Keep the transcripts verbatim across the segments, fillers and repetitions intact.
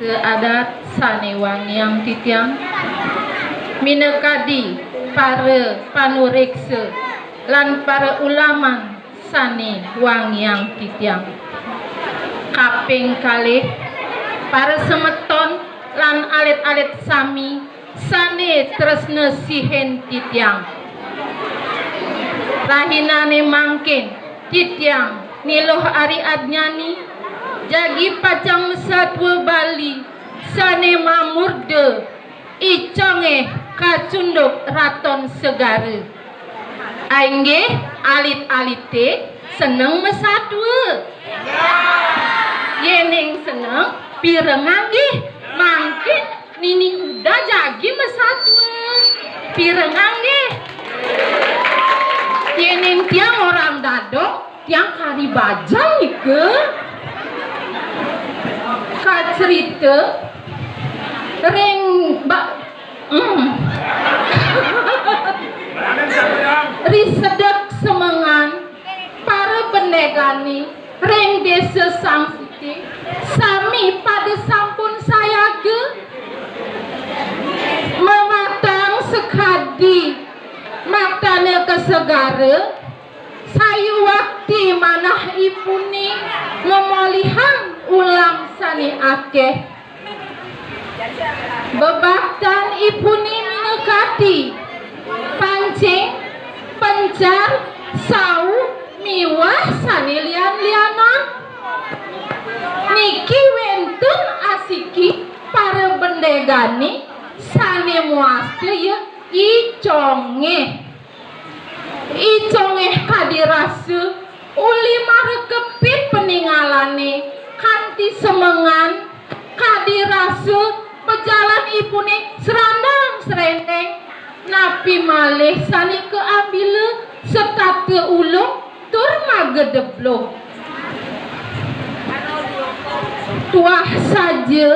Adat sané wangiang titiang, minakadi para panuréksa lan para ulaman sané wangiang titiang. Kaping kalih, para semeton lan alit-alit sami sané tresna sihin titiang. Rahinané mangkin titiang Ni Luh Ari Adnyani jagi pacang masatua Bali sané mamurda I Congéh Kacunduk Raton Segara. Inggih, alit-alité seneng masatua? Yéning seneng, pirengang nggih. Mangkin Nini Uda jagi masatua. Pirengang nggih. Yéning tiang orang Dadong, tiang kari bajang nika. Kacerita ring ba-, mm. Ri sedek semengan, para bendégané ring Désa Sangsiti sami pada sampun sayaga, mamatang sakadi mastana ka segara, sayuwakti manah ipuné ngamolihang ulam sané akéh. Bebaktan ipuné minakadi pancing, pencar, sau, miwah sané lian-lianan. Niki wénten asiki para bendégané sané mawasta ya I Congéh. I Congéh kadi rasa uli marekepin paningalané kanti semengan, kadi rasa pajalan ipuné srandang-srendeng, napi malih sané kaambila setata ulung tur magedeblug. Tuah saja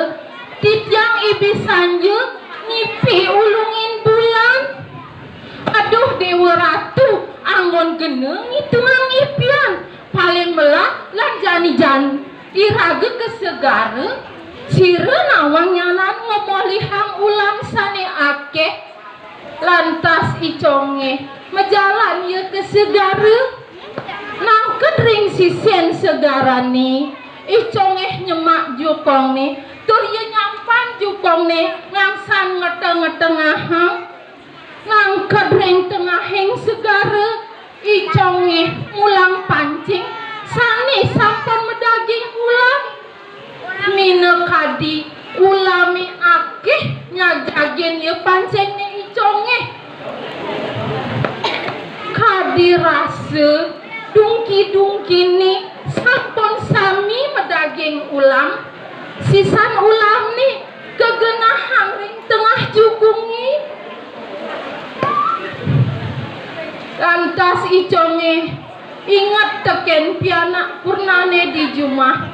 titiang ibi sanja ngipi ulungin bulan. Aduh, Déwa Ratu, anggon gena ngitungang ipian, paling melah lan jani-jani iraga ka segara, sira nawang nyanan ngamolihang ulam sané akéh. Lantas I Congéh majalan ya ka segara. Nangked ring sisin segarané, I Congéh nyemak jukungné, tur ya nyampan jukungné ngangsan ngeteng-ngetengahang. Nangked ring tengahing segara, I Congéh mulang pancing sané sampun madaging ulam. Minakadi ulamé akéh nyajagin ya pancingné I Congéh. Kadi rasa dungki-dungkiné sampun sami madaging ulam, sisan ulamné kagenahang ring tengah jukungé. Lantas I Congéh inget tekén pianak purnané di jumah.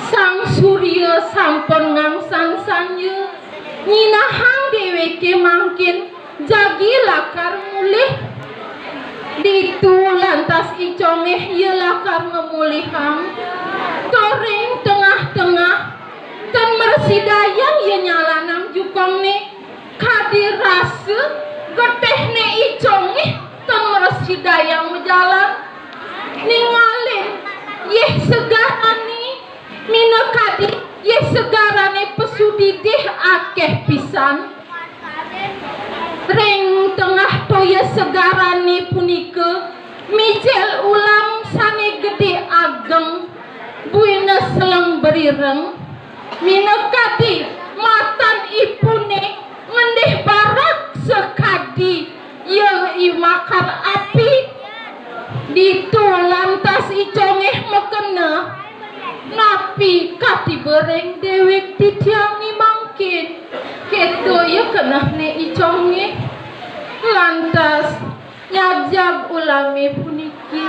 Sang Surya sampun ngangsan sanja, nyinahang déwéké mangkin jagi lakar mulih. Ditu lantas I Congéh ya lakar ngamulihang. Tur ring tengah-tengah, tan mrasidayang ya nyalanang jukungné. Kadi rasa getihné I Congéh tan mrasidayang majalan. Ningalin yéh segarané, minakadi yéh segarané pasudidih akéh pisan. Ring tengah toya segarané punika mijil ulam sané gedé ageng, buina seleng brireng. Minakadi matan ipuné ngendih barak sakadi ya i makar api. Ditu lantas I Congéh makeneh, "Napi katiba ring déwék titiang né mangkin?" Kéto ya kenehné I Congéh. Lantas nyajab ulamé puniki.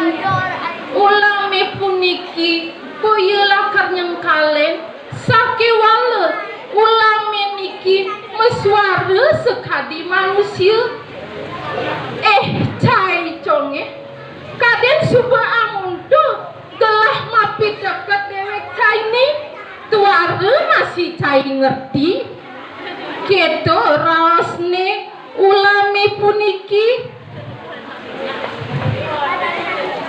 Ulamé puniki boya lakar nyengkalin, sakéwala ulamé niki masuara sakadi manusia. "Eh, cai Congéh, kadén suba amonto gelah mapiteket déwék cainé?" Tuara masih cai ngerti. Keto raosne ulame puniki.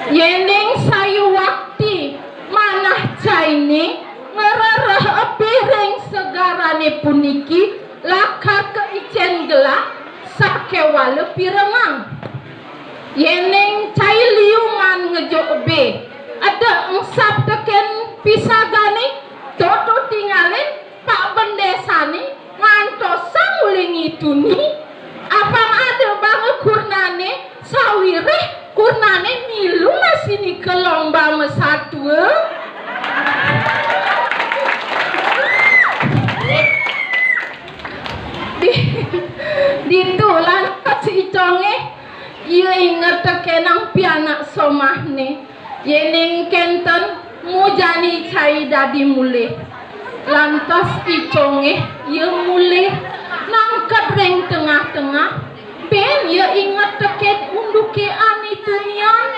Yening sayuwakti manah caine ngrereh ebe ring segarane puniki, lakar kaicen gelah sakewala pirengang. Yening cai liu maan ngejuk ebe, eda engsap teken pisagane, to to tingalin pak bendesane, ngantosang uli ngituni. Apang ada banga kurnane, sawiréh kurnane milu masih nika lomba masatua. Di, ditu lantas iconge, ia inget tekenang pianak somahne. Yening kenten mujani cai dadi mulih. Lantas iconge ia mulih nangked ring tengah-tengah, ben ia inget teken unduke ane tunian.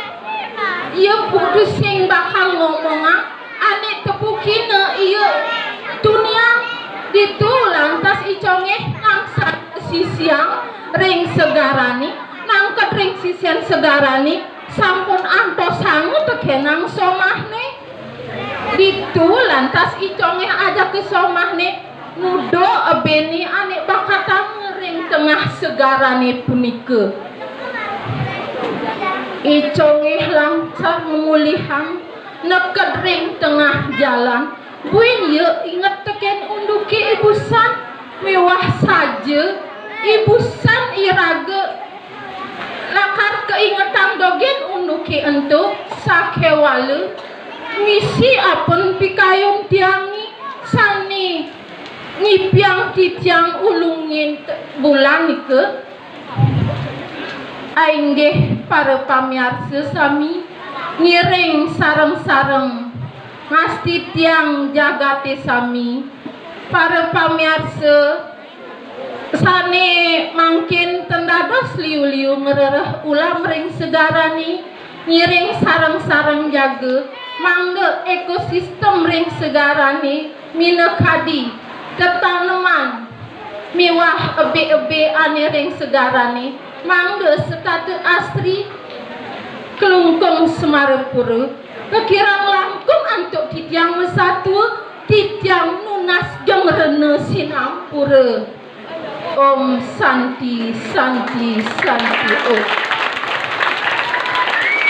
Ia putus sing bakal ngomongang ane tepukina ia tunian. Ditu lantas iconge nangsat sisian ring segarane, nangked ring sisian segarane, sampun antosanga tekenang somahne. Ditu lantas iconge ajaka somahne nuduh ebene ane bakatanga ring tengah segarane punika. Iconge lantas mulihang neked ring tengah jalan. Buin ia inget teken unduke ibusan miwah saja ibusan iraga lakar kaingetang dogen unduke ento sakewala misi apun pikayun tiange sane ngipiang titiang ulungin te-, bulan nika. Ainggih para pamiarsa sami, ngiring sareng-sareng ngastitiang jagate sami. Para pamiarsa, sane mangkin ten dados liu-liu ngrereh ulam ring segarane, ngiring sareng-sareng jaga, mangda ekosistem ring segarane minakadi tetaneman miwah ebe-ebe ane ring segarane, mangda setata asri Klungkung Semarapura, kakirang langkung antuk titiang masatua, titiang nunas geng rena sinampura. Om Santi, Santi, Santi Om.